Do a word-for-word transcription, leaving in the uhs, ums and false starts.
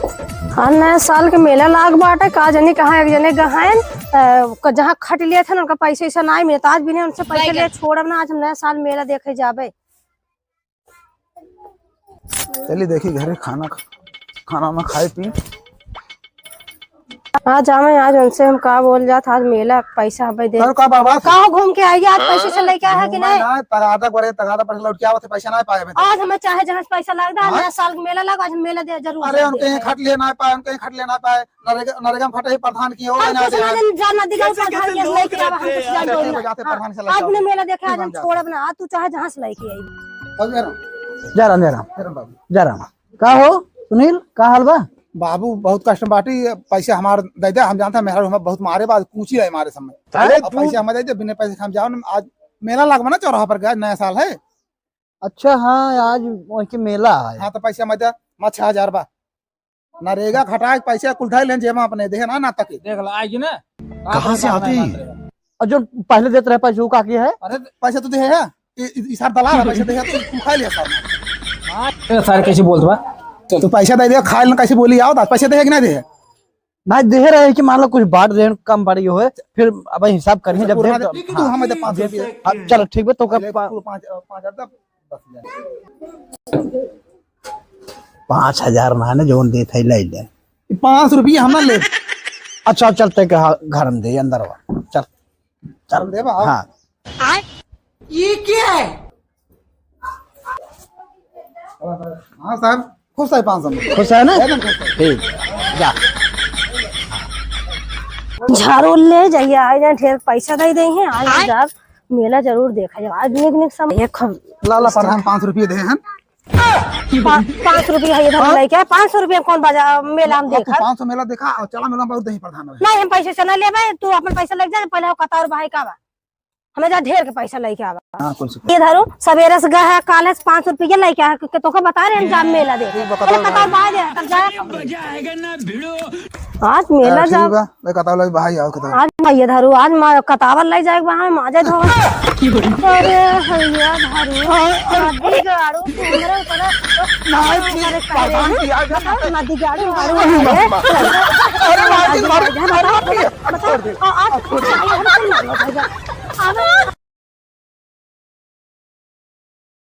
आज नया साल के मेला लाग बाटे, का जनी कहाँ एक जने गहायन, अ, क-, जहाँ खट लिए थे ना, उनका पैसा वैसा नाहीं मिलत। आज भी नहीं उनसे पैसा लिए छोड़ब ना, आज हम नया साल मेला देखे जाबे। चली देखी घरे खाना, खाना वाना खाए पी। आज आवे, आज उनसे हम का बोल जात, आज मेला पैसा हमें दे। सर, का बाबा? का घूम के आई, आज पैसे से लेके आया है कि नहीं? ना, तगादा बड़े, तगादा पर लौट के आवत है, पैसा ना पाए अभी तक। आज हमें चाहे जहाँ से पैसा लग रहा, हाँ? नया साल के मेला लगा, आज हम मेला दे जरूर अरे, दे उनके यहाँ देंगे। खट लिए ना पाए, उनके यहाँ खट लिए ना पाए। नरेगा, नरेगा में खटे ही प्रधान की, वो आज ना कुछ दे। ना दिन जान ना दिखा, कैसे, प्रधान कैसे के लोग लेके आवा, हम कुछ जान अरे, दो ना। जाते हाँ, प्रधान से आज लेके मेला देखे, आज हम जाते। छोड़ब ना, आज तू चाहे जहाँ से लेके आई। बाबू, जय राम। जय राम, जय राम। जय राम बाबू। जय राम। का हो सुनील, का हाल बा? बाबू, बहुत कष्ट में बाटी, पैसे हमार दे दे, हम जानते हैं मेहरारू हमें बहुत मारे बा, कूची रहे मारे समय। अरे, अब पैसे हमें दे दे, बिना पैसे के हम जाओ ना, आज मेला लागबा ना चौराहा पर, आज नया साल है। अच्छा, हाँ, आज वही के मेला है। हाँ, तो पैसे हमें दे, मैं छह हजार बा। नरेगा खटाए के पैसे कुल धइ लेन जेमा अपने, देहे ना, ना तके। देख ला, आएगी ना। कहाँ से आती है? और जो पहले देत रहे पैसे, वो का किया है? अरे, पैसे तो देहे है। ई, ई, ई सार दलाल है, पैसे देहे, तू, तू खा लिया सार। हाँ, ए, सारे कैसे बोलत बा? तो पैसा दे दिया, खाए लेन कैसे बोली, आओ, दस पैसे देहे कि ना देहे? भाई, देहे रहे कि मान लो कुछ बांट देन, कम बड़ी होए, फिर अब हिसाब करिए जब पुराना देब, दे, तू हाँ। हमें दे पाँच सौ रुपये। अब चलो, ठीक बा, तो कब पहले पा- तू पाँच, पाँच हजार दे, दस हजार। पाँच हजार माने जौन देत है, ले ले। ई पाँच सौ रुपया हम ना ले। अच्छा, चलते के हा-, घर में दे, अंदर वा। चल, चल। हम देबा, आओ। हाँ। ये क्या है? हाँ साहब, खुश है पाँच सौ में। खुश है ना? एकदम खुश है। ठीक, जा। झाड़ू ले जाइए, आज ढेर पैसा दे दे हैं, आज हम जाब मेला जरूर देखा जाब। आज निक निक समय एक हम ला, ला, प्रधान पाँच सौ रुपये दे हैं। पा-, पाँच सौ रुपया है, इधर हाँ? लेके आए। पाँच सौ रुपया कौन बाजार मेला में हाँ, देखा? पाँच सौ मेला देखा और चला मेला में बहुत दही प्रधान है। नहीं, हम पैसे से ना लेबे, तू अपन पैसा लेके जा, पहले वो कतार भाई का बा, हमें जा ढेर के पैसा लेके आवा। हाँ, कौन सी? ये धरू, सवेरे से गए है, काल है पाँच सौ रुपया लेके आया, कि तोके बता रहे हम जा मेला देखे। ये बता अरे, दो कतार भाई। भाई दे, तब जा। आज मेला हाँ, ठीक जा। बा। मैं कहता हूँ, भाई, आओ, कहता हूँ। आज भैया धरू, आज मा-, कतावर ले जाए बा, हम आ जाए धरू। अरे भैया धरू, नदी गाड़ू, तू हमरे ऊपर ना, अरे, please, अरे, कह रहे हैं, बताओ, नदी गाड़ू, गाड़ू, अरे, अरे, मार दे, मार दे, बताओ, मार दे। बताओ, आ, आ, छोड़ दे। आ, आ, छोड़ दे। आ, आ,